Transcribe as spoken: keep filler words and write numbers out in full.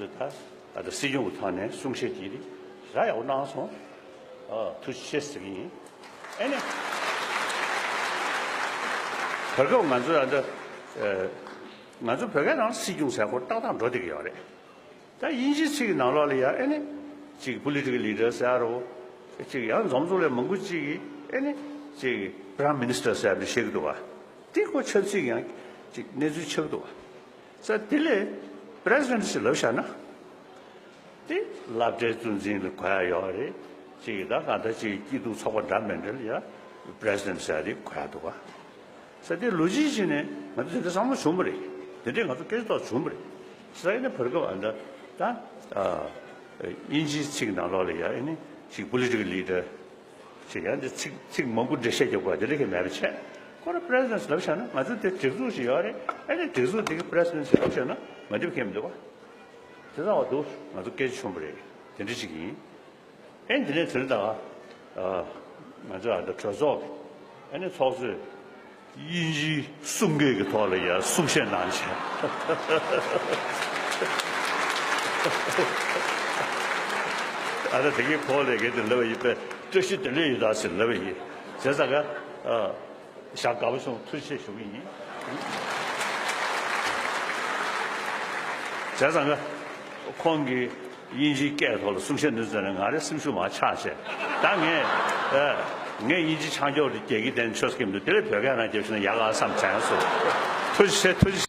ད་ད་ལྟ་སྲིད་སྐྱོང་གི་ཐོག་ནས་གསུང་བཤད་ཀྱིས་རེ་ཞིག་ཡག་པོ་གནང་སོང་། ཨ། ཐུགས་རྗེ་ཆེ་ཟེར་གྱི་ཡིན། ཨེ་ནས། བར་སྐབས་ང་ཚོ་ད་ལྟ་ཨ། ང་ཚོ་བོད་སྐད་ནང་ལ་སྲིད་སྐྱོང་ཟེར་སྐོར་ཏག་ཏག་འགྲོ་བསྡད་ཀྱི་ཡོད་རེད། ད་དབྱིན་ཇིའི་ཚིག་གི་ནང་ལོགས་ལ་ཡ་ཨེ་ནི་ཅིག་political leader ཟེར་རོ། ཅིག་ཡང་འཛོམས་ཚོགས་ལས་མང་པོ་ཅིག་གིས་ཨེ་ནི་ཅིག་Prime Minister ཟེར་ནས་བཤད་ཀྱི་འདུག་བ། དེ་ཁོ་ཆབ་སྲིད་ཀྱི་ཡང་ཅིག་གནས་ཚུལ་ཆགས་ཀྱི་འདུག་བ། ས་དེ་ལས་President ཞེས་ལབ་བཞག་ན། དེ་སློབ་གྲྭའི་གཙོ་འཛིན་ལ་གོ་ཡ་ཡོད་རེད། ཅིག་ད་གང་ལྟར་ཅིག་སྐྱིད་སྡུག་ཚོགས་པ་འདྲ་མི་འདྲ་ལ་ཡ་President ཟེར་ཡ་དེ་གོ་ཡ་འདུག་བ། ས་དེ་ལོ་རྒྱུས་ཀྱི་ནས་ང་ཚོ་དེ་འདྲ་བསམ་བློ་བྱུང་བ་རེད། དེ་འདྲས་ང་ཚོ་སྐད་ཆ་ཐོག་བྱུང་བ་རེད། ས་ཡིན་ན་བར་སྐབས་ཨ་འདྲ་ད་ཨ་དབྱིན་ཇིའི་ཚིག་ནང་ལོགས་ལ་ཡ་ཨེ་ནི་ཅིག་political leader ཅིག་ཡང་འདི་ཚིག་ཚིག་མང་པོ་འགྲེལ་བཤད་རྒྱག་དགོས་དེ་འདྲ་གི་མེད་པ་བྱས། ཁོ་རང་President ལབ་བཞག་ན་ང་ཚོ་དེ་སྒྲིག་འཛུགས་ཤིག་ཡོད་རེད། ཨེ་ནི་སྒྲིག་འཛུགས་དེ་གི་President ལབ་བཞག་ན་ང་འདི་བ་ཁྱད་མི་འདུག་བ། དེ་ཚང་བ་འདུག་ང་ཚོ་སྐད་ཆ་བྱུང་བ་རེད། དེ་འདྲ་ཅིག་ཡིན། ཨེ་འདི་ནས་དེ་ནས་ད་ང་ཚོ་ཨ་ད་གྲོས་ཚོགས་ཨེ་ནས་ཚོགས་གཙོས་དབྱིན་ཇིའི་གསུང་སྐད་ཀྱི་ཐོག་ལ་ཡར་གསུང་བཤད་གནང་བྱས། ཨ་ད་དེ་གའི་ཁོག་ལས་གལ་ཏེ་ལབ་པ་ཡིན་པས་བཀྲ་ཤིས་བདེ་ལེགས་ཡོད་ད་ཟེར་ལབ་པ་ཡིན། བྱས་ཙང་ཀ་ཨ། ཞག་དགའ་པོ་བྱུང་། ཐུགས་རྗེ་ཆེ་ཞུ་གི་ཡིན། བྱས་ཙང་ཀ་ཁོང་གིས་དབྱིན་ཇིའི་སྐད་ཐོག་ལ་གསུང་བཤད་གནང་ཙང་ནས་ང་རའི་སེམས་ཤུགས་མར་ཆག་བྱས། ད་ངས་ཨ་ངས་དབྱིན་ཇི་ཆང་འཁྱོག་རྒྱག་གི་བསྡད་ན་ཆོས་སྐྱིད་མི་འདུག་དེ་ལས་བོད་སྐད་ནང་རྒྱབ་ཤེས་ན་ཡག་ག་བསམ་བྱས་སོང་། ཐུགས་རྗེ་ཆེ། ཐུགས་རྗེ་ཆེ།